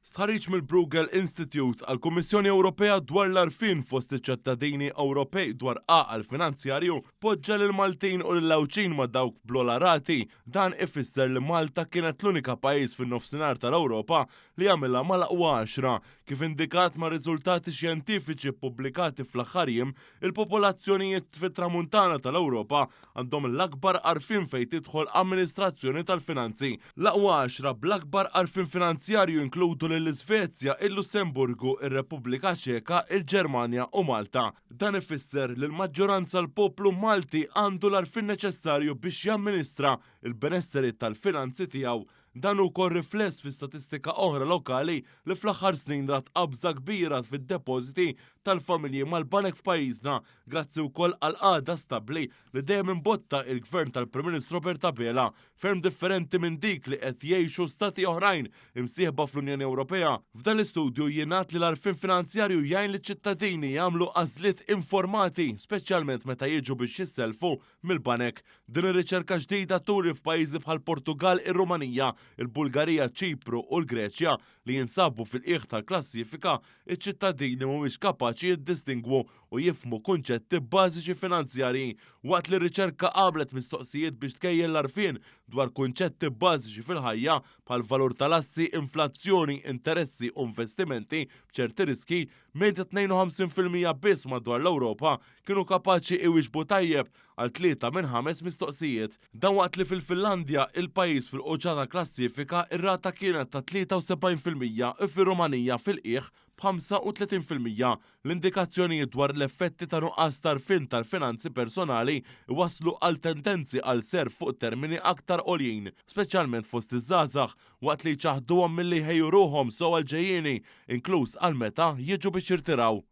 Stħarriġ mill-Bruegel Institute għall-Kummissjoni Ewropea dwar l-għarfien fost iċ-ċittadini Ewropej dwar għaqal finanzjarju poġġa lill-Maltin u lill-Għawdxin ma' dawk bl-ogħla rati. Dan ifisser li Malta kienet l-unika pajjiż fin-Nofsinhar tal-Ewropa li għamilha mal-aqwa għaxra. Kif indikat ma' riżultati xjentifiċi ppubblikati fl-aħħar jiem, il-popolazzjonijiet fit-Tramuntana tal-Ewropa għandhom l-akbar għarfien fejn tidħol amministrazzjoni tal-finanzi. L-aqwa għaxra bl-akbar għarfien finanzjarju jinkludu lill-Iżvezja, il-Lussemburgu, ir-Repubblika Ċeka, il-Ġermanja u Malta. Dan ifisser li l-maġġoranza l-poplu Malti għandu l-għarfien neċessarju biex jamministra l-benesseri tal-finanzi tiegħu. Dan hu wkoll rifless fi statistika oħra lokali li fl-aħħar snin rat qabża kbira fid-depożiti tal-familji mal-banek f'pajjiżna grazzi wkoll għal qagħda stabbli li dejjem imbotta il-Gvern tal-Prim Ministru Robert Abela, ferm differenti minn dik li qed jgħixu stati oħrajn imsieħba fl-Unjoni Ewropea. F'dan l-istudju jingħad li l-għarfien finanzjarju jgħin liċ-ċittadini jagħmlu għażliet informati, speċjalment meta jiġu biex jissellfu mill-banek. Din ir-riċerka ġdida turi f'pajjiżi bħall-Portugall, ir-Rumanija, il-Bulgarija, Ċipru u l-Greċja li jinsabu fil-qiegħ tal-klassifika, iċ-ċittadini mhumiex kapaċi jiddistingwu u jifhmu kunċetti bażiċi finanzjarji. Waqt li r-riċerka għamlet mistoqsijiet biex tkejjel l-għarfien dwar kunċetti bażiċi fil-ħajja bħall-valur tal-assi, inflazzjoni, interessi u investimenti b'ċerti riskji, medja 52% biss madwar l-Ewropa kienu kapaċi iwieġbu tajjeb għal tlieta minn ħames mistoqsijiet. Dan waqt li fil-Finlandja, il-pajjiż fil-quċċata tal-klassifika, ir-rata kienet ta' 73% u fir-Rumanija fil-qiegħ b'35%. L-indikazzjonijiet dwar l-effetti ta' nuqqas t'għarfien tal-finanzi personali jwasslu għal tendenzi għal serf fuq termini aktar għoljin, speċjalment fost iż-żgħażagħ, waqt li jċaħħduhom milli jħejju ruħhom sew għall-ġejjieni, inkluż għal meta jiġu biex jirtiraw.